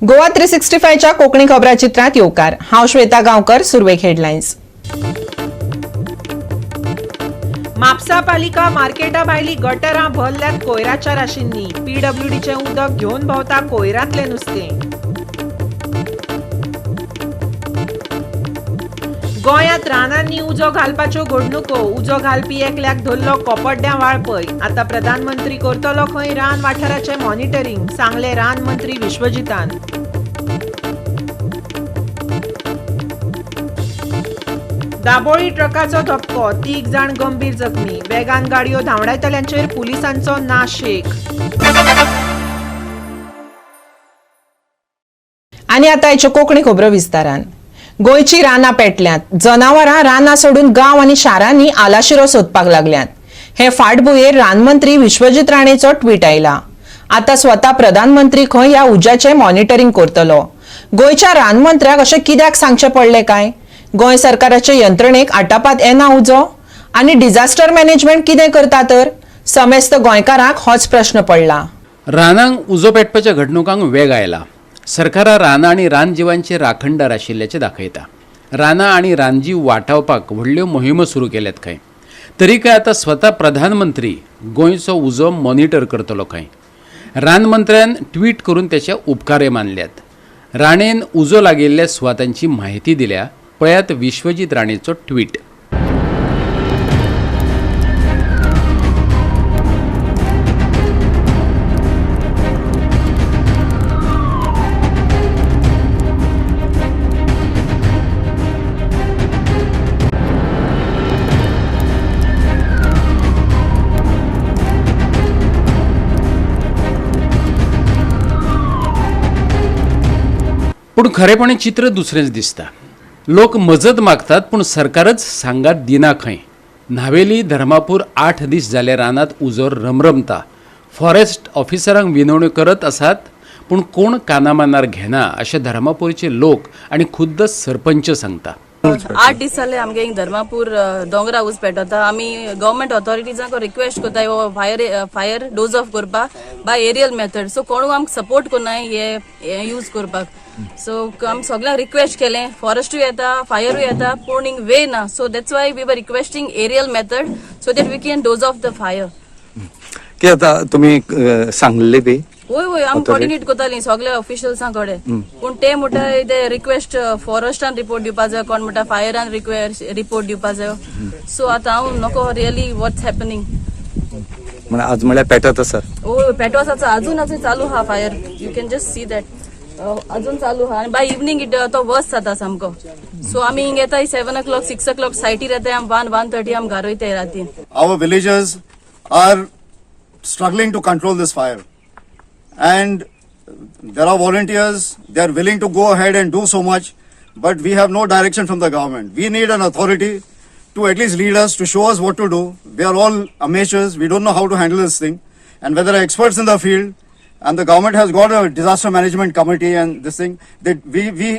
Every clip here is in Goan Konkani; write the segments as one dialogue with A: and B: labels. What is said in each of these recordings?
A: गोवा 365च्या कोकणी खबरा चित्रात येवकार. हांव श्वेता गांवकर. सुरवेक हेडलायन्स. म्हापसा पालिका मार्केटा भायली गटरां भरल्यात कोयराच्या राशींनी. पीडब्ल्यूडीचें उदक घेवन भोंवता कोयरांतलें नुस्तें. गोंयांत रानांनी उजो घालपाच्यो घडणुको. उजो घालपी एकल्याक धरलो कोपड्ड्यां वाळपय. आता प्रधानमंत्री करतलो खंय रान वाठाराचें मॉनिटरींग, सांगलें रान मंत्री विश्वजितान. दाबोळी ट्रकाचो धपको, 3 जाण गंभीर जखमी. वेगान गाडयो धांवडायतल्यांचेर पुलिसांचो नाशेक. आनी आतां आयच्यो कोंकणी खबरो विस्तारान. गोंयची रानां पेटल्यांत. जनावरां रानां सोडून गांव आनी शारांनी आलाशिरो सोदपाक लागल्यांत. हे फाटभुंयेर रानमंत्री विश्वजीत राणेचो ट्वीट आयला. आतां स्वता प्रधानमंत्री खंय ह्या उज्याचें मॉनिटरींग करतलो. गोंयच्या रानमंत्र्याक अशें कित्याक सांगचें पडलें काय? गोंय सरकाराचे यंत्रणेक आटापात येना उजो? आनी डिझास्टर मॅनेजमेंट कितें करता तर? समेस्त गोंयकारांक होच प्रश्न पडला.
B: रानांक उजो पेटपाच्या घडणुकांक वेग आयला. सरकारां रानां आनी रानजिवांचे राखणदार आशिल्ल्याचें दाखयता. रानां आनी रानजीव वाटावपाक व्हडल्यो मोहिमो सुरू केल्यात खंय. तरी काय आतां स्वता प्रधानमंत्री गोंयचो उजो मॉनिटर करतलो खंय. रानमंत्र्यान ट्वीट करून त्याचे उपकारय मानल्यात. राणेन उजो लागिल्ल्या सुवातांची म्हायती दिल्या. पळयात विश्वजीत राणेचो ट्वीट. पूण खरेपणी चित्र दुसरेंच दिसता. लोक मजत मागतात पूण सरकारच सांगात दिना खंय. न्हावेली धर्मापूर 8 दीस जाले रानांत उजो रमरमता. फॉरेस्ट ऑफिसरांक विनवण्यो करत आसात पूण कोण कानामानार घेना अशें धर्मापूरचे लोक आनी खुद्द सरपंच सांगता.
C: 8 दीस जाले आमगे हिंग धर्मापूर दोंगरा ऊस पेटवता. आमी गव्हर्मेंट ऑथॉरिटीजांक रिक्वेस्ट करता हो फायर डोज ऑफ करपाक बाय एरियल मेथड. सो कोणू आमकां सपोर्ट करनाय हे यूज करपाक. सो आमी सगळ्यांक रिक्वेस्ट केलें, फॉरेस्टूय येता, फायरूय येता, पूण हिंग वे ना. So that's why we were requesting aerial method so that we can doze off the fire.
D: कितें जाता तुमी सांगलें बी?
C: वय वय, आमी कॉर्डिनेट करताली सगळ्या ऑफिशियल्सां कडेन, पूण ते म्हणटा ते रिक्वेस्ट फॉरेस्टान रिपोर्ट दिवपा जाय, कोण म्हणटा फायरान रिक्वेस्ट रिपोर्ट दिवपा जाय. सो आतां हांव नको रियली वॉट्स हॅपनिंग.
D: म्हण आज म्हळ्यार पेटत आसा.
C: ओ पेटवासाचो अजून अजून चालू हा fire. You can just see that अजून चालू हा. आनी बाय इवनींग it तो वर्स जाता सामको. सो आमी हिंग येता 7 o'clock 6 o'clock सायटीर येता. आमी 1 1:30 आमी घरा वयताय रातीन.
E: Our villagers are struggling to control this fire, and there are volunteers, they are willing to go ahead and do so much, but we have no direction from the government. We need an authority to at least lead us, to show us what to do. We are all amateurs, we don't know how to handle this thing, and whether experts in the field, and the government has got a disaster management committee and this thing, that we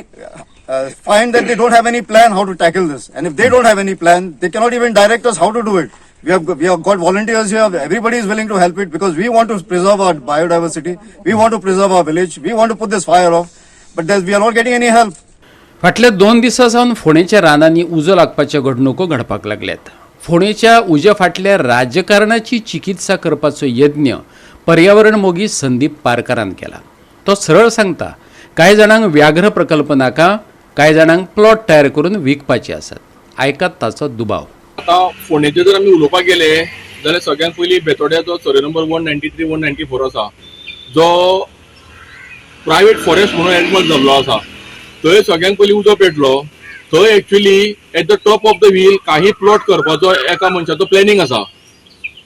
E: find that they don't have any plan how to tackle this. And if they don't have any plan, they cannot even direct us how to do it. We have got volunteers here. Everybody is willing to help it because we want to preserve our biodiversity. We want to preserve our village. We want to put this fire off. But we are not getting any help.
B: फाटल्या 2 दिसां सावन फोंडेच्या रानांनी उजो लागपाच्यो घडणुको घडपाक लागल्यात. फोंडेच्या उज्या फाटल्या राजकारणाची चिकित्सा करपाचो यत्न पर्यावरण मोगी संदीप पारकारान केला. तो सरळ सांगता, कांय जाणांक व्याघ्र प्रकल्प नाका, कांय जाणांक प्लॉट तयार करून विकपाचे आसात. आयकात ताचो दुबाव.
F: आतां फोंडेचेर जर आमी उलोवपाक गेले जाल्यार सगळ्यांत पयलीं बेतोड्याचो सर्वे नंबर 193 194 आसा, जो प्रायवेट फॉरेस्ट म्हणून एडमल जाल्लो आसा. थंय सगळ्यांत पयलीं उजो पेटलो. थंय actually at the top of the hill काही प्लॉट करपाचो एका मनशाचो प्लॅनिंग आसा.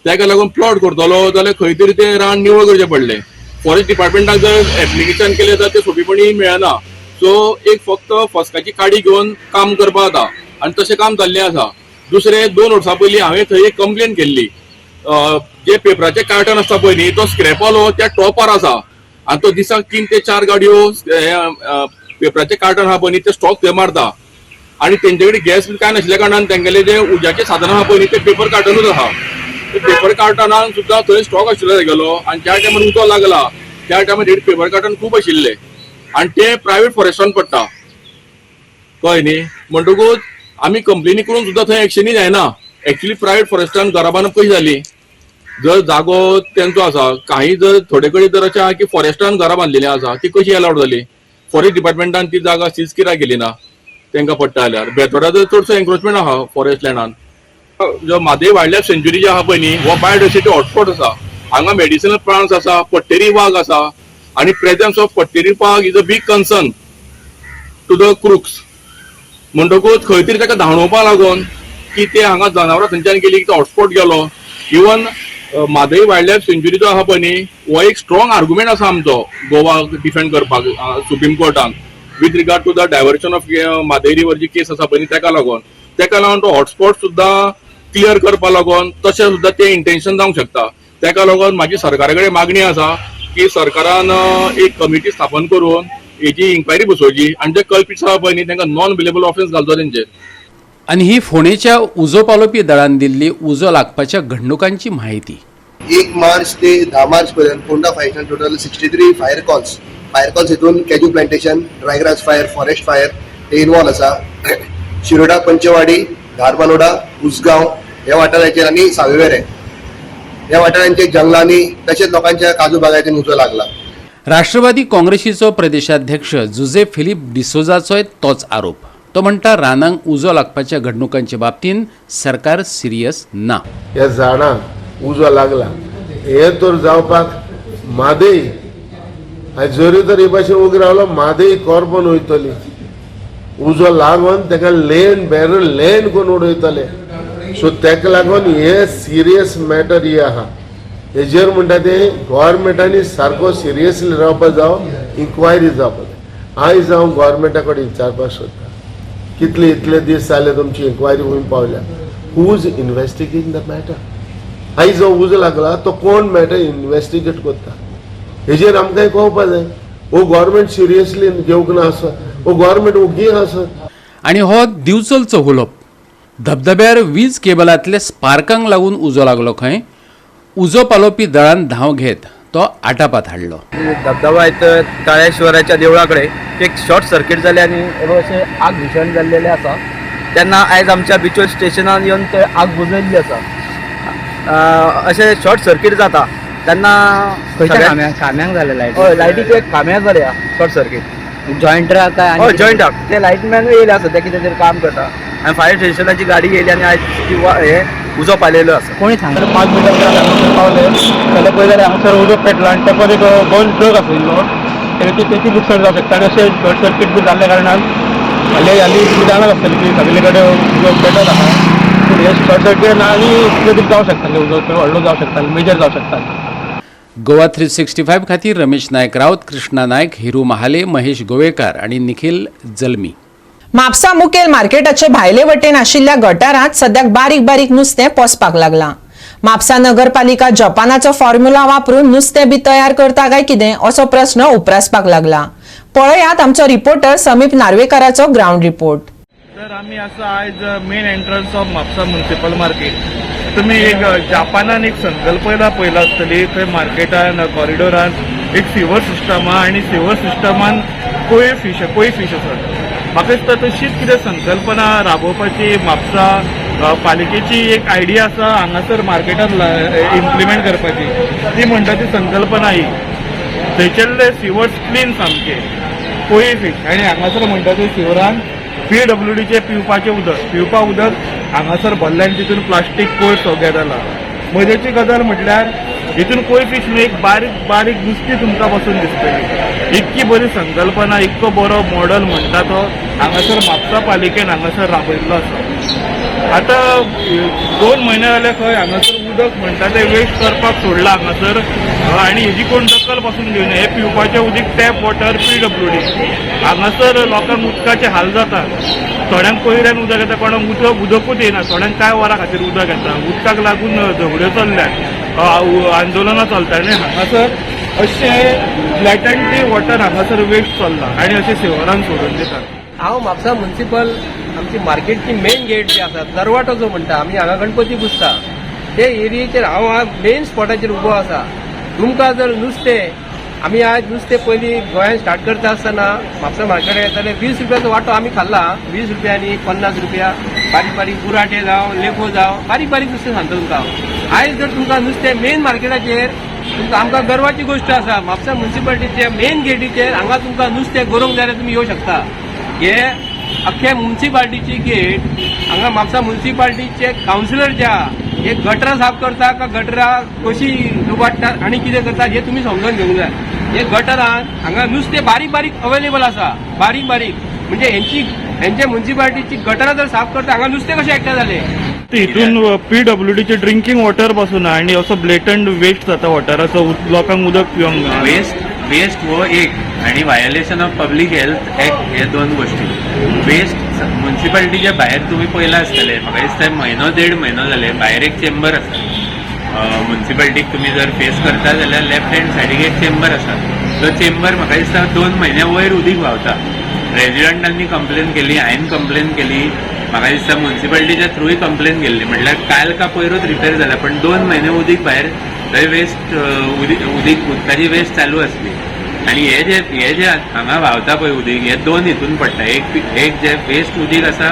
F: ताका लागून प्लॉट करतलो जाल्यार खंय तरी तें रान निवळ करचें पडलें. फॉरेस्ट डिपार्टमेंटाक जर एप्लिकेशन केलें जाल्यार तें सोंपेपणी मेळना. सो एक फक्त फस्काची काडी घेवन काम करपाक जाता आनी तशें काम जाल्लें आसा. दुसरें, 2 वर्सां पयलीं हांवें थंय एक कंप्लेन केल्ली. जे पेपराचे कार्टन आसता पळय न्ही, तो स्क्रॅपवालो त्या टॉपार आसा आनी तो दिसाक 3 ते 4 गाडयो पेपराचे कार्टन आहा पळय न्ही, ते स्टॉक थंय मारता. आनी तेंचे कडेन गॅस बी कांय नाशिल्ल्या कारणान तेंगेले जे उज्याचे साधन आहा पळय न्ही, ते पेपर कार्टनूच आहा. ते पेपर कार्टनान सुद्दां थंय स्टॉक आशिल्लो तेगेलो. आनी ज्या टायमार उजो लागला त्या टायमार पेपर कार्टन खूब आशिल्ले. आनी ते प्रायवेट फॉरेस्टान पडटा, कळ्ळें न्ही. म्हणटकूच आमी कंप्लेनी करून सुद्दां थंय एक्शनूय जायना. एक्चुली प्रायवेट फॉरेस्टान घरां बांदप कशी जाली? जर जागो तेंचो आसा, काही जर थोडे कडेन जर अशें आहा की फॉरेस्टान घरां बांदलेलीं आसा, ती कशी अलावड जाली? फॉरेस्ट डिपार्टमेंटान ती जागा सीज कित्याक केली ना तेंकां पडटा जाल्यार? बेतोडा जर चडसो एन्क्रोचमेंट आहा फॉरेस्ट लँडान. जो म्हादय वायल्ड लायफ सेंच्युरी जी आहा पळय न्ही, हो बायोडायवर्सिटी हॉटस्पॉट आसा. हांगा मेडिसिनल प्लांट्स आसा, पट्टेरी वाग आसा आनी प्रेझन्स ऑफ पट्टेरी वाग is a big concern to the crooks. म्हणटकूच खंय तरी ताका धांवडोवपा लागून की ते हांगा जनावरां थंयच्यान गेली की तो हॉटस्पॉट गेलो. Even Mhadei wild life sanctuary जो आहा पळय न्ही, हो एक स्ट्रॉंग आर्ग्युमेंट आसा आमचो गोवा डिफेंड करपाक supreme कोर्टान with regard to the diversion of Mhadei river G case आसा पळय न्ही, तेका लागून तो हॉटस्पॉट सुद्दां क्लियर करपा लागून तशें सुद्दां तें इंटेन्शन जावंक शकता. तेका लागून म्हाजी सरकारा कडेन मागणी आसा की सरकारान एक कमिटी स्थापन करून हेजी इन्क्वायरी बसोवची आनी जे कल्पीट आसा पळय न्ही, तांकां नॉन बेलेबल ऑफेन्स घालचो तेंचेर.
B: आनी ही फोंडेच्या उजो पालोवपी दळान दिल्ली उजो लागपाच्या घडणुकांची म्हायती.
G: 1 मार्च ते 10 मार्च पर्यंत Ponda fire total 63 fire calls. Fire calls हितून cashew plantation, dry grass fire, forest fire हे इन्वॉल्व आसा. शिरोडा, पंचवाडी, धारबानोडा, उसगांव ह्या वाठाराचेर आनी सावयवेरें ह्या वाठारांचे जंगलांनी तशेंच लोकांच्या काजू बागायतीन उजो लागला.
B: राष्ट्रवादी काँग्रेसीचो प्रदेशाध्यक्ष जुजे फिलीप डिसोजाचोय तोच आरोप. तो म्हणटा, रानांक उजो लागपाच्या घडणुकांचे बाबतींत सरकार सिरियस ना.
H: ह्या झाडांक उजो लागला, हे तर जावपाक म्हादय आनी जरी तर हे भाशेन उगी रावलो, म्हादय करपन वयतली. उजो लागून तेका लेन बॅरल लेन करून उडयतले. सो तेका लागून हे सिरियस मॅटर ही आहा. हेजेर म्हणटा ते गोवोरमेंटांनी सारको सिरियसली रावपा जावो, इन्क्वायरी जावपा जाय. आयज हांव गोवोरमेंटा कडेन विचारपाक सोदता, कितले इतले दीस जाले तुमची इन्क्वायरी खंय पावल्या? Who is investigating the matter? आयज जो उजो लागला तो कोण मॅटर इन्वेस्टिगेट करता, हेजेर आमकां कळपा जाय. हो गव्हर्मेंट सिरियसली घेवंक ना आसत, हो गव्हर्मेंट ओगी आसत.
B: आनी हो दिवचलचो हुलोप. धबधब्यार वीज केबलांतले स्पार्कांक लागून उजो लागलो खंय. उजो पालोवपी दळान धांव घेत तो आटापात हाडलो.
I: धबधबा इथं तळेश्वराच्या देवळाकडे एक शॉर्ट सर्किट जालें आनी अशें आग भीषण जाल्लेलें आसा. तेन्ना आयज आमच्या बिचोल स्टेशनान येवन ते आग बुजयल्ली आसा. अशें शॉर्ट सर्किट जाता तेन्ना
J: खांब्यांक जालें लायट?
I: हय, लायटीचे खांब्याक जाल्या शॉर्ट सर्किट.
J: जॉयंटराक काय?
I: हय, जॉयंटाक. ते लायटमॅनूय येयले आसा, ते कितें तरी काम करता आनी फायर स्टेशनाची गाडी येयली आनी आयज ती हे उजो पालयलो आसा.
J: कोणी सांगता?
K: 5 मिनटां हांगासर पावले जाल्यार पळय जाल्यार हांगासर उदक पेटला आनी ताका एक बर्न ट्रक आशिल्लो, तेची लुकसाण जावंक शकता. आनी अशें शॉर्ट सर्कीट बी जाल्ल्या कारणान हाली हाली तुमी जाणात आसतली की सगळे कडेन उदक पेटत आहा. पूण हे शॉर्ट सर्कीट आनी कितें तरी जावंक शकतालें, उदक व्हडलो जावंक शकतालें, मेजर जावंक शकतालें.
B: गोवा 365 खातीर रमेश नायक राऊत, कृष्णा नायक, हिरू महाले, महेश गोवेकार आणि निखिल जल्मी.
A: म्हापसा मुखेल मार्केटाचे भायले वटेन आशिल्ल्या गटारांत सद्याक बारीक बारीक नुस्तें पोसपाक लागलां. म्हापसा नगरपालिका जपानाचो फॉर्म्युला वापरून नुस्तें बी तयार करता काय कितें, असो प्रस्न उप्रासपाक लागला. पळयात आमचो रिपोर्टर समीप नार्वेकाराचो ग्रावंड रिपोर्ट.
L: तर आमी आसा आयज main entrance of Mapusa municipal market. तुमी एक जापानान एक संकल्पना पळयला आसतली. थंय मार्केटान कॉरिडोरान एक सिवर सिस्टम आहा आनी सिवर सिस्टमान कोय फिश आसा. म्हाका दिसता तशीच कितें संकल्पना राबोवपाची म्हापसा पालिकेची एक आयडिया आसा हांगासर मार्केटान इम्प्लिमेंट करपाची. ती म्हणटा ती संकल्पना ही, थंयसरले सिवर्स क्लीन सामके, कोय फिश, आनी हांगासर म्हणटा ते सिवरान पीडब्ल्यूडीचें पिवपाचें उदक, पिवपा उदक हांगासर भरलें आनी तितून प्लास्टीक कोयर सगळें जाला. मजेची गजाल म्हटल्यार हितून कोय फिश न्हू, एक बारीक बारीक नुस्तीं तुमकां बसून दिसतली. इतकी बरी संकल्पना, इतको बरो मॉडल म्हणटा तो हांगासर म्हापसा पालिकेन हांगासर राबयल्लो आसा. आतां 2 म्हयने जाले खंय हांगासर उदक म्हणटा तें वेस्ट करपाक सोडलां हांगासर आनी हेजी कोण दखल पासून घेवना. हें पिवपाचें उदीक, टॅप वॉटर, पीडब्ल्यूडी, हांगासर लोकांक उदकाचे हाल जातात. थोड्यांक कोयऱ्यान उदक येता, कोणाक उदक उदकूच येना, थोड्यांक कांय वरां खातीर उदक येता. उदकाक लागून झगड्यो चल्ल्यात, आंदोलनां चलता आनी हांगासर अशें ब्लॅटंटली वॉटर हांगासर वेस्ट चल्लां आनी अशें सिवरान सोडून दितात.
I: हांव म्हापसा म्युन्सिपल आमची मार्केटची मेन गेट जी आसा, दरवाटो जो म्हणटा आमी, हांगा गणपती पुजता ते एरियेचेर हांव मेन स्पॉटाचेर उबो आसा. तुमकां जर नुस्तें
M: आमी आज नुस्तें पयलीं गोंयांत स्टार्ट करता आसतना म्हापसा मार्केटात येताले, 20 रुपयाचो वांटो आमी खाल्ला. 20 रुपया आनी 50 रुपया, बारीक बारीक बुराटे जावं, लेपो जावं, बारीक बारीक नुस्तें सांगता तुमकां हांव. आयज जर तुमकां नुस्तें मेन मार्केटाचेर, तुमकां आमकां गर्वाची गोश्ट आसा, म्हापसा मुन्सिपालिटीचे मेन गेटीचेर हांगा तुमकां नुस्तें गरोवंक जाल्यार तुमी येवं शकता. हे अख्खे मुन्सिपालिटीची गेट हांगा म्हापसा मुन्सिपालिटीचे कावन्सिलर जे आहा हे गटरां साफ करता का गटरां कशी लुबाडटात आनी कितें करतात हे तुमी समजून घेवंक जाय. हे गटरान हांगा नुस्तें बारीक बारीक अवेलेबल आसा, बारीक बारीक म्हणजे हेंचे मुन्सिपालिटीची गटरां जर साफ करता हांगा नुस्तें कशें एकठांय जालें.
L: हितून पीडब्ल्यूडीचे ड्रिंकिंग वॉटर पासून आनी असो ब्लेटंट वेस्ट जाता वॉटराचो, लोकांक उदक पिवंक
N: वेस्ट हो एक आनी violation of public health act हे दोन गोष्टी. वेस्ट मुन्सिपालिटीच्या भायर तुमी पळयलां आसतलें, म्हाका दिसता म्हयनो देड म्हयनो जाले भायर एक चेंबर आसा. मुन्सिपालिटीक तुमी जर फेस करता जाल्यार लेफ्ट हँड सायडीक एक चेंबर आसा. तो चेंबर म्हाका दिसता 2 म्हयन्या वयर उदीक व्हांवता. रेजिडंटांनी कंप्लेन केली, हांवें कंप्लेन केली, म्हाका दिसता मुन्सिपालिटीच्या थ्रूय कंप्लेन केल्ली. म्हटल्यार काल का पयरूच रिपेर जाला, पण 2 म्हयने उदीक भायर थंय वेस्ट उदीक उदकाची वेस्ट चालू आसली. आनी हे जे हांगा व्हांवता पळय उदीक, हे 2 हितून पडटा. एक जे वेस्ट उदीक आसा,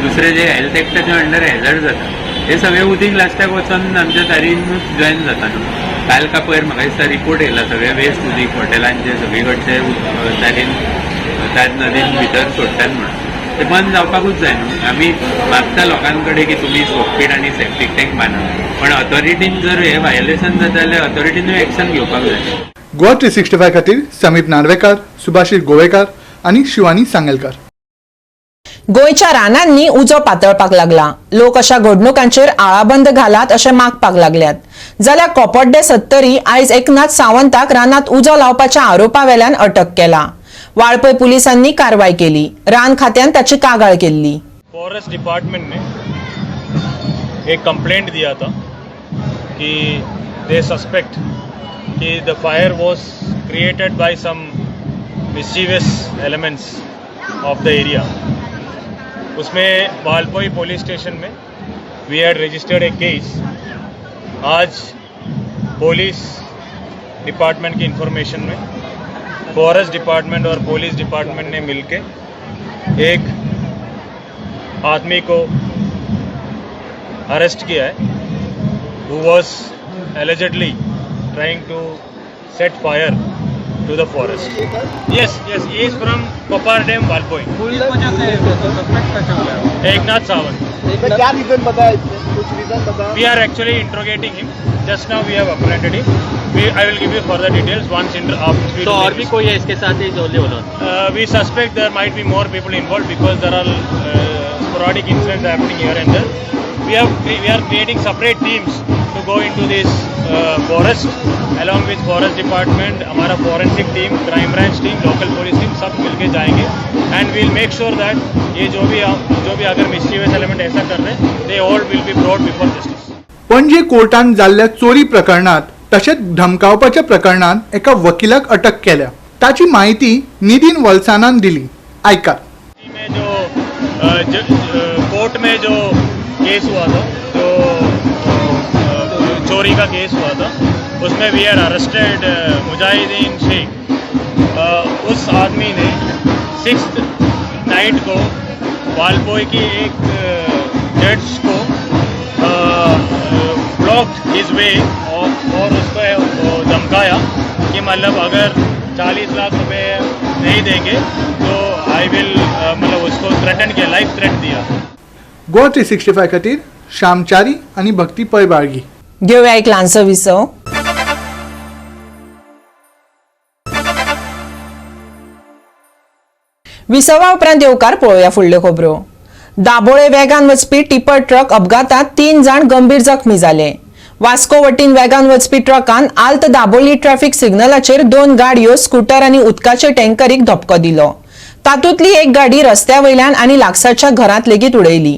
N: दुसरें जे हेल्थ एक्टाच्या अंडर हेजर्ड जाता. हे सगळे उदीक लास्टाक वचोन आमच्या तारीनूच जॉयन जाता न्हू. काल का पयर म्हाका दिसता रिपोर्ट येयला, सगळे वेस्ट उदीक हॉटेलांचे सगळे कडचे तारीन तार नदीन भितर सोडटात म्हणून ते बंद जावपाकूच जाय न्हू. आमी मागता लोकां कडेन की तुमी सोकपीट आनी सेप्टीक टँक बांदा, पण ऑथॉरिटीन जर हे व्हायोलेशन जाता जाल्यार ऑथॉरिटीनूय एक्शन घेवपाक जाय.
O: गोवा 365 खातीर समीप नार्वेकार, सुभाषीर गोवेकार आनी शिवानी सांगेलकार.
A: गोंयच्या रानांनी उजो पातळपाक लागला. लोक अशा घडणुकांचेर आळाबंद घालात अशें मागपाक लागल्यात. जाल्यार कोपोड्डे सत्तरी आयज एकनाथ सावंताक रानांत उजो लावपाच्या आरोपा वेल्यान अटक केला. वाळपय पुलिसांनी कारवाय केली. रान खात्यान ताची कागाळ केल्ली.
P: फॉरेस्ट डिपार्टमेंट ने एक कंप्लेंट दिया था कि दे सस्पेक्ट कि the fire was created by some mischievous elements of the area. उसमें वालपोई पुलिस स्टेशन में we had registered a case. आज पुलिस डिपार्टमेंट की इंफॉर्मेशन में फॉरेस्ट डिपार्टमेंट और पुलिस डिपार्टमेंट ने मिलके एक आदमी को अरेस्ट किया है, who was allegedly trying to set fire to the forest. Yes, yes, he is from Koparde, Valpoi. Eknath Sawant.
G: क्या रीजन बताया इसने? कुछ रीजन बताया?
P: We are actually interrogating him. Just now we have apprehended him. I will give you further details once after we
N: तो और भी कोई है इसके साथ ही only alone?
P: We suspect there might be more people involved because there are sporadic incidents happening here and there. We are creating separate teams to go into this forest along with forest department, हमारा forensic team, crime branch team, local police team सब मिलके जाएंगे and we'll make sure that ये जो भी अगर mischievous element ऐसा कर रहे हैं, they all will be brought before justice.
O: Panaji कोर्टान जाल्ल्या चोरी प्रकरणात तशेंच धमकावपाच्या प्रकरणात एका वकिलाक अटक केल्या. ताची माहिती निधीन वलसानान दिली. आयकात.
P: में जो कोर्ट में जो केस हुआ था, जो चोरी का केस हुआ था, उसमें we are arrested Mujahideen Sheikh. उस आदमी ने 6 नाइट को वालपोई की एक जज को ब्लॉक his वे और उसको धमकाया कि मतलब अगर 40 लाख रुपए नहीं देंगे तो I will, मतलब उसको थ्रेटन किया, लाइफ थ्रेट दिया.
O: गोवा 365 खातीर श्यामचारी आनी भक्ती पै बाळगी.
A: घेवया एक ल्हानसो विसव. विसवा उपरांत येवकार पळोवया फुडल्यो खबरो. दाबोळे वेगान वचपी टिपर ट्रक अपघातात 3 जाण गंभीर जखमी जाले. वास्को वटेन वेगान वचपी ट्रकान आल्त दाबोळी ट्रॅफिक सिग्नलाचेर 2 गाडयो, स्कूटर आनी उदकाचे टँकरीक धपको दिलो. तातूंतली एक गाडी रस्त्या वयल्यान आनी लागसारच्या घरांत लेगीत उडयली.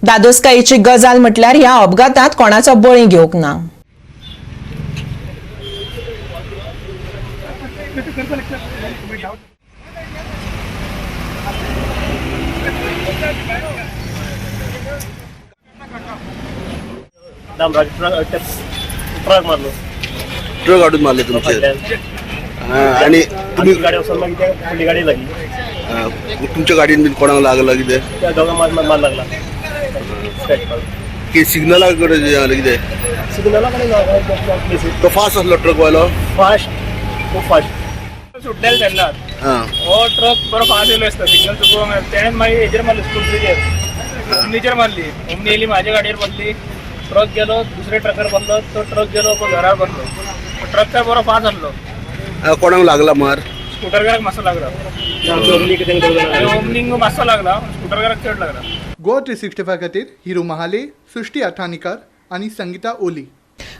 A: दादोसकायेची गजाल म्हटल्यार ह्या अपघातात कोणाचो बळी घेवंक ना.
Q: ट्रक मारलो.
G: ट्रक हाडून मारले तुमचेर? आणि तुम्ही
K: गाडी वचून मागीर ते फुडली गाडी लागली.
G: तुमच्या गाडयेन बीन कोणाक लागला कितें?
K: त्या दोगां मार लागला.
G: की सिग्नला कडेन जालें कितें?
K: सिग्नला कडेन.
G: तो फास्ट आसलो ट्रक वालो?
K: फास्ट, खूब फास्ट सुटलेले तेन्ना. हो ट्रक बरो फास्ट येयलो आसता, सिग्नल चुकोवंक. तेणें मागीर हेजेर मारली, स्कुटरीचेर ओमनीचेर मारली. ओमनी येयली म्हाज्या गाडयेर पडली, ट्रक गेलो दुसऱ्या ट्रकार पडलो, तो ट्रक गेलो घरार पडलो. ट्रक काय बरो फास्ट आसलो.
G: कोणाक लागला मार?
K: स्कुटरकाराक मातसो लागला, ओमनीक मातसो लागला, स्कुटरकाराक चड लागला.
O: गोवा 365 खातीर हिरू महाले, सृष्टी अथानीकर आनी संगीता ओली.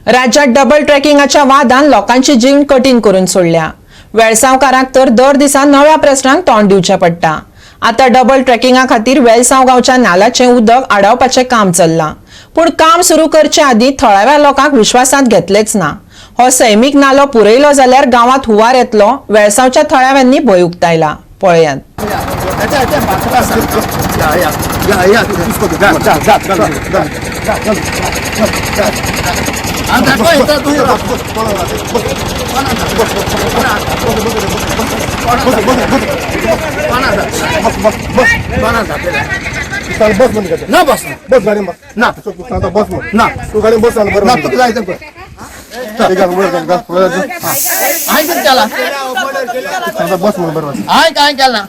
A: राज्यात डबल ट्रॅकिंगाच्या वादान लोकांची जीण कठीण करून सोडल्या. वेळसांवकारांक तर दर दिसा नव्या प्रस्नांक तोंड दिवचें पडटा. आता डबल ट्रॅकिंगा खातीर वेलसांव गांवच्या नालाचें उदक आडावपाचें काम चल्लां, पूण काम सुरू करचे आदीं थळाव्या लोकांक विश्वासांत घेतलेच ना. हो सैमीक नालो पुरयलो जाल्यार गांवांत हुंवार येतलो, वेळसांवच्या थळाव्यांनी भंय उक्तायला. पळयात.
G: ना बस बस गाडी बस ना बस ना तू गाडी बस ना तुका जाय तें
Q: हांवें कांय केलें ना,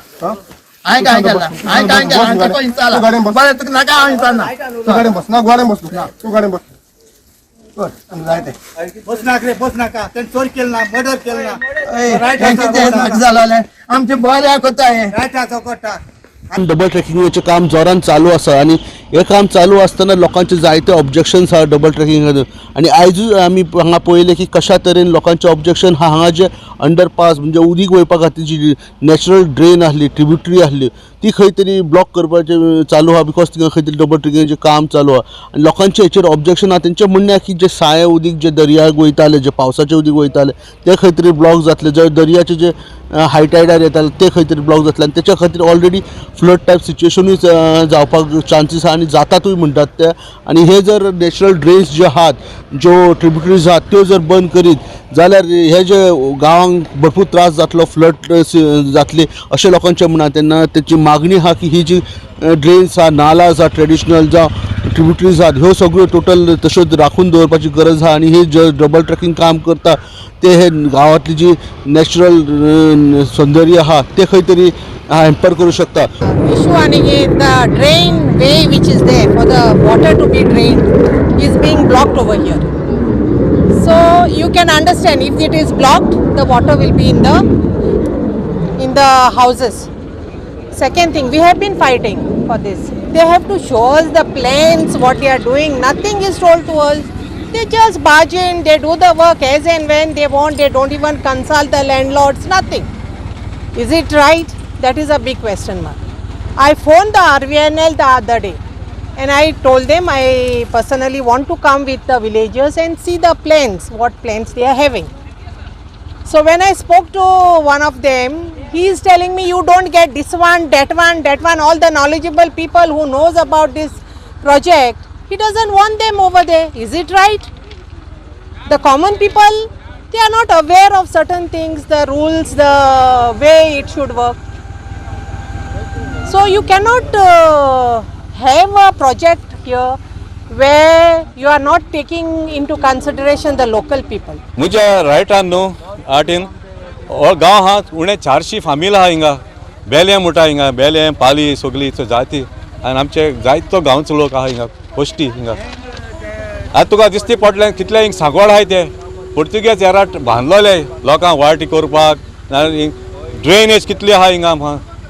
Q: हांवें कांय केलें ना, हांवें कांय केलें ना. बरें तुका नाका हांव विचारना.
G: तू गाडी बस ना, गाडी बस तू गाडी बस.
Q: बस नाका रे, बस नाका. तेणें चोरी केली ना, मर्डर केलें ना. जालें आमचें बऱ्याक कोत्ता हें.
G: डबल ट्रॅकिंगाचें काम जोरान चालू आसा आनी हें काम चालू आसतना लोकांचे जायते ऑब्जेक्शन्स आहा डबल ट्रॅकिंग खातीर. आनी आयजूच आमी हांगा पळयलें की कशा तरेन लोकांचे ऑब्जेक्शन हा हांगा जे अंडरपास म्हणजे उदीक वयपा खातीर जी नॅचरल ड्रेन आसली, ट्रिब्युटरी आसली, ती खंय तरी ब्लॉक करपाचें चालू आहा, because थिंगा खंय तरी डबल ट्रॅकिंगाचें काम चालू आहा. आनी लोकांचें हेचेर ऑब्जेक्शन आहा. तेंचें म्हणणें आहा की जे सायें उदीक जे दर्याक वयताले, जे पावसाचें उदीक वयतालें तें खंय तरी ब्लॉक जातलें, जे दर्याचें जे हाय टायडार येतालें तें खंय तरी ब्लॉक जातलें आनी तेच्या खातीर ऑलरेडी फ्लड टायप सिच्युएशनूय जावपाक चान्सीस आहा आनी जातातूय म्हणटात ते. आनी हे जर नॅचरल ड्रेन्स जे आहात, ज्यो ट्रिब्युटरीज आहात त्यो जर बंद करीत जाल्यार हे जे गांवांक भरपूर त्रास जातलो, फ्लड जातली अशें लोकांचें म्हणा. तेन्ना तेची मागणी आहा की ही जी ड्रेन्स आहा, नाला आसा, ट्रेडिशनल जावं ट्रिब्युटरीज आहात, ह्यो सगळ्यो टोटल तश्योच राखून दवरपाची गरज आहा. आनी हे जे डबल ट्रॅकिंग काम करता ते हे गांवांतली जी नॅचरल सौंदर्य आहा ते खंय तरी हॅम्पर करूं शकता.
R: Issue आनी the drain way which is there for the water to be drained is being blocked over here. So you can understand, if it is blocked, the water will be in the houses. Second thing, we have been fighting for this. They have to show us the plans, what they are doing. Nothing is told to us. They just barge in, they do the work as and when they want. They don't even consult the landlords, nothing. Is it right? That is a big question mark. I phoned the RVNL the other day and I told them I personally want to come with the villagers and see the plans, what plans they are having. So when I spoke to one of them, he is telling me you don't get this one, that one, that one, all the knowledgeable people who knows about this project, he doesn't want them over there. Is it right? The common people, they are not aware of certain things, the rules, the way it should work. So you cannot have a project here where you are not taking into consideration the local people.
S: मुझ्या रायटान न्हू आटीन हो गांव आहा उणें 400 फामील आहा हिंगा, बेलें म्हणटा हिंगा, बेलें पाली सगळी जाती आनी आमचे जायतो गांवचो लोक आहा हिंगा, कोश्टी हिंगा. आतां तुका दिसती पडलें कितले हिंग सांगोड आहाय ते पुर्तुगेज एराट बांदलोले लोकांक वाळटी करपाक. ड्रेनेज कितली आहा हिंगा,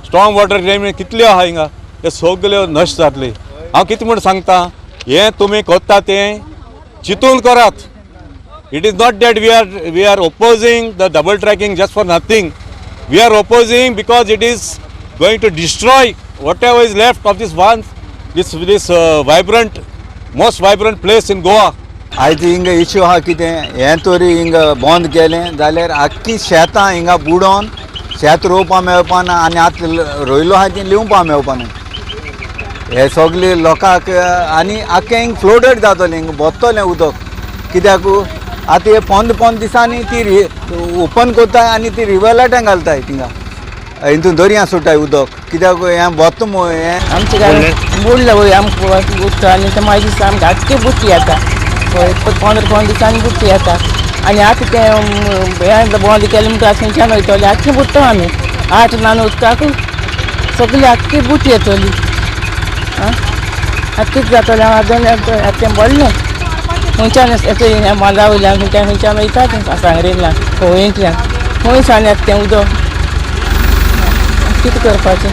S: स्ट्रॉंग वॉटर ड्रेनेज कितली आहा हिंगा, ते सगल्यो नश्ट जातली. हांव कितें म्हूण सांगता, हें तुमी करता तें चिंतून करात. It is not that we are opposing the double tracking just for nothing. We are opposing because it is going to destroy whatever is left of this one, this vibrant, most vibrant place in Goa.
T: आयज हिंगा इश्यू आहा कितें, हें तरी हिंगा बंद केलें जाल्यार आख्खी शेतां हिंगा बुडोवन शेत रोवपा मेळपा ना आनी आतां रोयलो आहा तें लिवपा मेळपा ना. हे सगळे लोकांक आनी आख्खें हिंग फ्लोडेड जातलें, हिंगा भोत्तलें उदक. कित्याक आतां हे पोंद पोंद दिसांनी ती ओपन करताय आनी ती रिवर घालताय थिंगा हितून दर्या सोडटाय उदक कित्याक हें वत हें
U: आमच्या घरान बुडलें वय आमकां उदक आनी ते मागीर दिसता आमकां आजके बुट्टी येता हय 15 15 दिसांनी बुट्टी येता आनी आतां तें हें बंद केलें म्हणटकच खंयच्यान वयतलें आख्खें बुडटा आमी 8 ल्हान उदकाक सगळी आख्खी बुटी येतली आं आतां कितें जातलें आतां तें बोडलें खंयच्यान येता बांदा वयल्यान खंयच्यान खंयच्यान वयता तें सांगरेंतल्यान होळयेंतल्यान खंय सान येता तें उदक कितें करपाचें.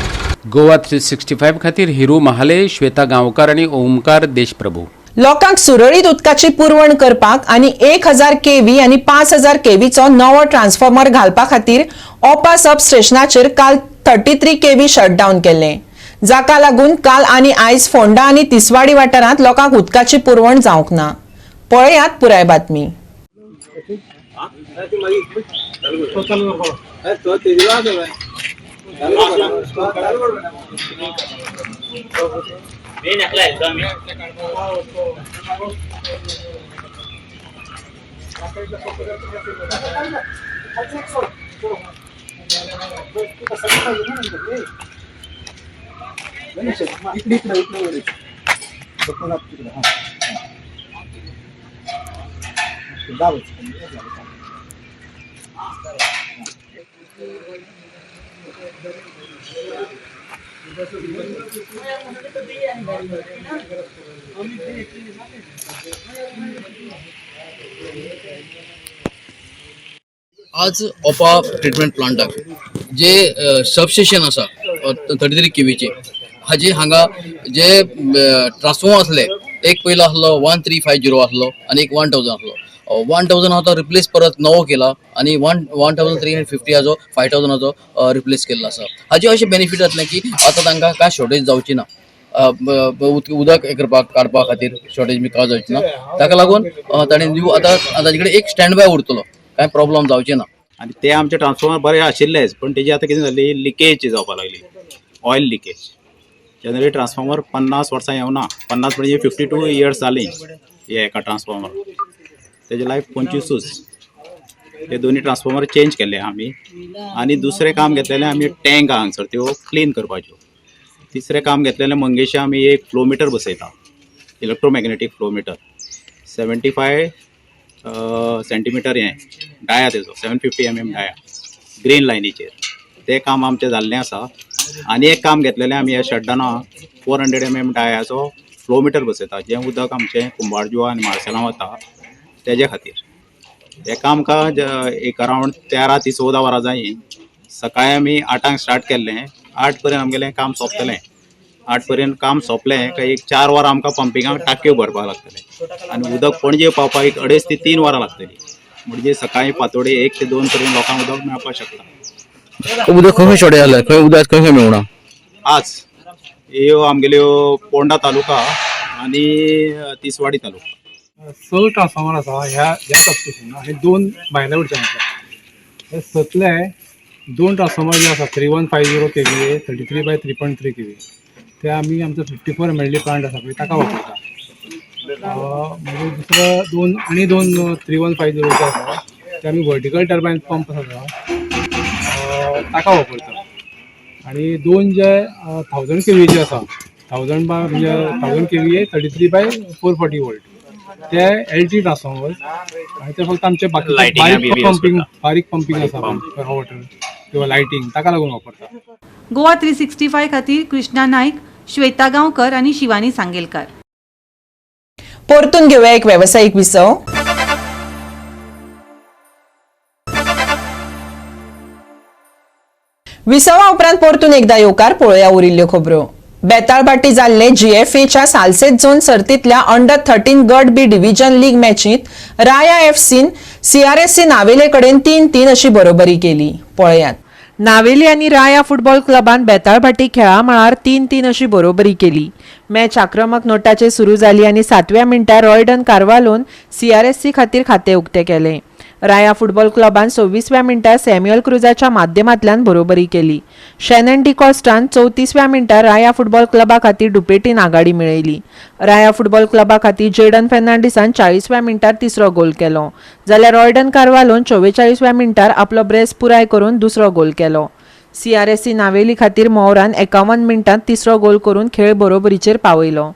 B: गोवा 365 खातीर हिरू महाले, श्वेता गांवकार आनी ओमकार देशप्रभू.
A: लोकांक सुरळीत उदकाची पुरवण करपाक आनी 1000 केव्ही आनी 5000 केव्हीचो नवो ट्रान्सफॉर्मर घालपा खातीर ओपा सब स्टेशनाचेर काल 33 केव्ही शटडावन केल्लें, जाका लागून काल आनी आयज फोंडा आनी तिसवाडी वाठारांत लोकांक उदकाची पुरवण जावंक ना. पळयात पुराय बातमी.
V: आज ओपा ट्रिटमेंट प्लांटाक जे सबस्टेशन आसा 33 केवीचे हाजे हांगा जे ट्रान्सफॉर्मर आसले एक पयलो आसलो 1350 आसलो आनी एक 1000 आसलो. 1000 आतां रिप्लेस परत नवो केला आनी 1350 हाजो 5000 हाजो रिप्लेस केल्लो आसा. हाजे अशें बेनिफीट जातलें की आतां तांकां कांय शॉर्टेज जावची ना, उदक हें करपाक काडपा खातीर शॉर्टेज बी कांय जावची ना. ताका लागून ताणें न्यू आतां ताजे कडेन एक स्टँड बाय उरतलो, कांय प्रॉब्लम जावचें ना.
W: आनी ते आमचे ट्रान्सफॉर्मर बरे आशिल्लेच, पण तेजी आतां कितें जाली लिकेज जावपाक लागली, ऑयल लिकेज. जनरली ट्रान्सफॉर्मर 50 वर्सां येवना, 50 म्हणजे 52 इयर्स जाली हे एका ट्रान्सफॉर्मर, तेजे लायफ 25च. ते दोन्ही ट्रान्सफॉर्मर चेंज केल्ले आमी. आनी दुसरें काम घेतलेलें आमी टँक हांगसर त्यो क्लीन करपाच्यो. तिसरें काम घेतलेलें मंगेशा आमी एक फ्लो मिटर बसयता, इलेक्ट्रोमॅग्नेटीक फ्लो मिटर, 75 सेंटीमिटर हें डाया तेजो, 750 mm डाया ग्रीन लायनीचेर. तें काम आमचें जाल्लें आसा. आनी एक काम घेतलेलें आमी ह्या शटडावनाक 400 mm डायाचो फ्लो मिटर बसयता, जें उदक आमचें कुंभारजुआ आनी मार्सेलां वता तेजे खातीर. हें काम आमकां एक अरावंड 13 ते 14 वरां जाय. सकाळीं आमी 8 स्टार्ट केल्लें, 8 पर्यंत आमगेलें काम सोंपतलें. 8 पर्यंत काम सोंपलें काय एक 4 वरां आमकां पंपिंगाक टाकयो भरपाक लागतलें आनी उदक पणजे पावपाक एक 2.5 ते 3 वरां लागतलीं. म्हणजे सकाळीं फांतोडे 1 ते 2 पर्यंत लोकांक उदक मेळपाक शकता.
V: उदक खंय खंय शॉर्टेज जालें, खंय उदक खंय खंय मेळना?
W: आज ह्यो आमगेल्यो पोंडा तालुका आनी तिसवाडी तालुका
K: 6 ट्रान्सफॉर्मर आसा ह्या सबस्टेशनाक. हे 2 भायल्या वयच्यान आसा. हे सतले 2 ट्रान्सफॉर्मर जे आसा 3150 केव्हीए 33/3.3 केव्हीए ते आमी आमचो 54 MLD plant आसा पळय ताका वापरता. मागीर दुसरो 2 आनी 2 3150 जे आसा ते आमी वर्टिकल टर्बायन पंप आसा ताका वापरता. आनी 2 जे 1000 केव्हीएचे आसा 1000 बाय म्हणजे 1000 केव्हीए 33/440 वोल्ट ते LT transformer आनी ते फक्त आमचे बाकी बारीक पंपिंग आसा वॉटर किंवा लायटींग ताका लागून वापरता.
X: गोवा 365 खातीर कृष्णा नाईक, श्वेता गांवकर आनी शिवानी सांगेलकार.
A: परतून घेऊया एक व्यावसायिक विसव. विसवा उपरांत परतून एकदा येवकार पळोवया उरिल्ल्यो खबरो. बेताळबाटी जाल्ले जीएफएच्या सालसेत झोन सर्तींतल्या अंडर 13 गट बी डिव्हिजन लीग मॅचीत राया एफसीन सीआरएससी नावेले कडेन 3-3 अशी बरोबरी केली. पळयात. नावेली आनी राया फुटबॉल क्लबान बेताळभाटी खेळा मळार 3-3 अशी बरोबरी केली. मॅच आक्रमक नोटाचेर सुरू जाली आनी 7व्या मिनटार रॉयडन कार्वालोन सीआरएससी खातीर खातें उक्तें केलें. राया फुटबॉल क्लबान 26व्या मिनटार सॅम्युअल क्रुजाच्या माध्यमांतल्यान बरोबरी केली. शॅनन डिकॉस्टान 34व्या मिनटार राया फुटबॉल क्लबा खातीर दुपेटीन आघाडी मेळयली. राया फुटबॉल क्लबा खातीर जेडन फेर्नांडीसान 40व्या मिनटार तिसरो गोल केलो, जाल्यार रॉयडन कार्वालोन 44व्या मिनटार आपलो ब्रेस पुराय करून दुसरो गोल केलो. सीआरएससी नावेली खातीर मौरान 51 मिनटांत तिसरो गोल करून खेळ बरोबरीचेर पावयलो.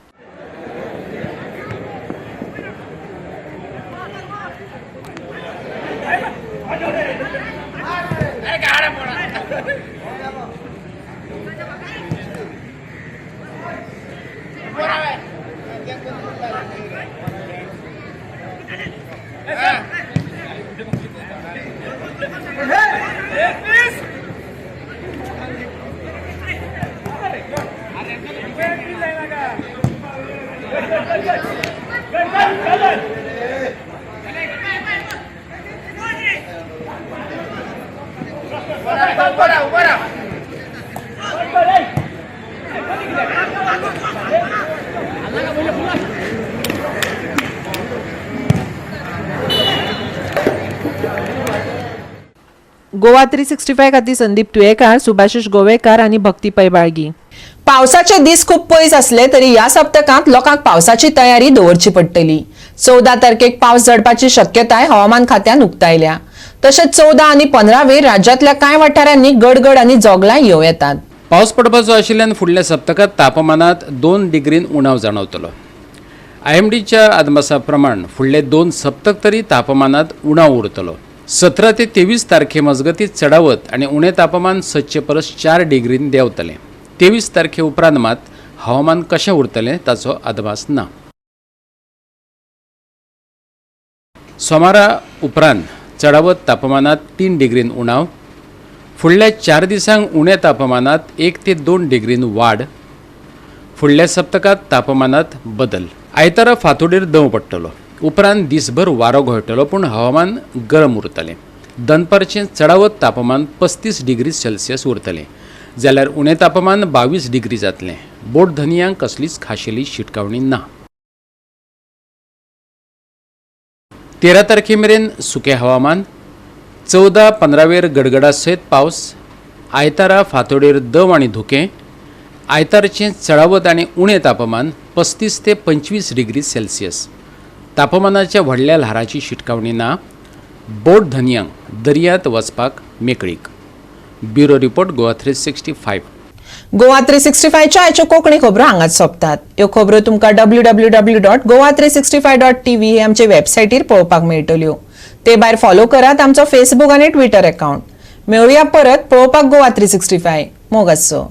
A: गोवा 365 खातीर संदीप तुयेकार, सुभाषिष गोवेकार आनी भक्ती पैबाळगी. पावसाचे दीस खूप पयस असले तरी ह्या सप्तकांत लोकांक पावसाची तयारी दवरची पडटली. 14 तारखेक पावस झडपाची शक्यताय हवामान खात्यान उक्तायल्या. तशेंच 14 आनी 15 वेर राज्यांतल्या कांय वाठारांनी गडगड आनी जोगलां येवं येतात.
B: पावस पडपाचो आशिल्ल्यान फुडल्या सप्तकांत तापमानात 2 डिग्रीन उणाव जाणवतलो. आयएमडीच्या अदमासा प्रमाण फुडले 2 सप्तक तरी तापमानात उणाव उरतलो. 17 ते 23 तारखे मजगती चडावत आनी उणें तापमान 7 परस 4 डिग्रीन देंवतलें. 23 तारखे उपरांत मात हवामान कशें उरतलें ताचो अदमास ना. सोमारा उपरांत चडावत तापमानात 3 डिग्रीन उणाव, फुडल्या 4 दिसांक उणें तापमानात 1 ते 2 डिग्रीन वाड. फुडल्या सप्तकांत तापमानात बदल. आयतारा फांतोडेर दंव पडटलो. उपरांत दिसभर वारो घोळटलो, पूण हवामान गरम उरतलें. दनपारचें चडावत तापमान 35 डिग्री सेल्सियस उरतलें, जाल्यार उणें तापमान 22 डिग्री जातलें. बोट धनयांक कसलीच खाशेली शिटकावणी ना. 13 तारखे मेरेन सुकें हवामान. 14-15 वेर गडगडा सयत पावस. आयतारा फांतोडेर दंव आनी धुकें. आयतारचें चडावत आनी उणें तापमान 35 ते 25 डिग्री सेल्सियस. तापमानाच्या व्हडल्या ल्हाराची शिटकावणी ना. बोट धनयांक दर्यांत वचपाक मेकळीक. Bureau report, Goa 365.
A: Goa 365च्या आयच्यो कोंकणी खबरो हांगाच सोंपतात. ह्यो खबरो तुमकां www.goa365.tv हे आमचे वेबसायटीर पळोवपाक मेळटल्यो. ते भायर फॉलो करात आमचो फेसबूक आनी ट्विटर अकाउंट. मेळुया परत पळोवपाक गोवा 365. मोग आसचो.